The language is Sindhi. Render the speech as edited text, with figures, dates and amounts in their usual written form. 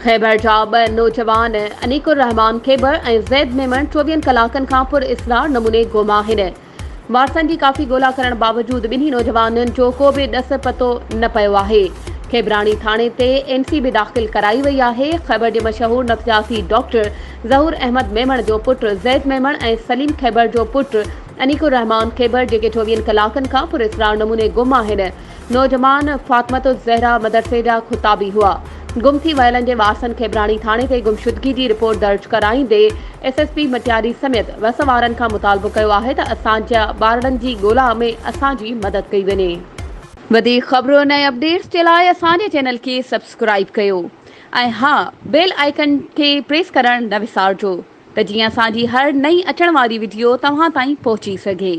خيبر جا ٻه نوجوان انيق الرحمان خيبر ۽ زيد ميمڻ چوويهن ڪلاڪن کان پر اسرار نموني گم آهن. وارثن جي ڪافي ڳولا ڪرڻ باوجود ٻنهي نوجوانن جو ڪو به ڏس پتو نه پيو آهي. کيبراڻي ٿاڻي تي اين سي به داخل ڪرائي وئي آهي. خيبر جي مشهور نفسياتي ڊاڪٽر ظهور احمد ميمڻ جو پٽ زيد ميمڻ ۽ سليم خيبر جو پٽ انيق الرحمان خيبر جيڪي چوويهن ڪلاڪن کان پر اسرار نموني گم آهن. نوجوان فاطمة الزهرا مدرسي جا خطابي هئا. گم ٿي ويلن جي وارثن کيبراڻي ٿاڻي تي گمشدگي جي رپورٽ درج ڪرائيندي ايس ايس پي مٽياري سميت وس وارن کان مطالبو ڪيو آهي ته اسان جا ٻارڙن جي ڳولا ۾ اسان جي مدد ڪئي وڃي. وڌيڪ خبرن ۽ اپڊيٽس جي لاء اسان جي چينل کي سبسڪرائيب ڪيو ۽ ها بيل آئيڪن کي پريس ڪرڻ نه وسارجو ته جيئن اسان جي هر نئين اچڻ واري وڊيو توهان تائين پهچي سگهي.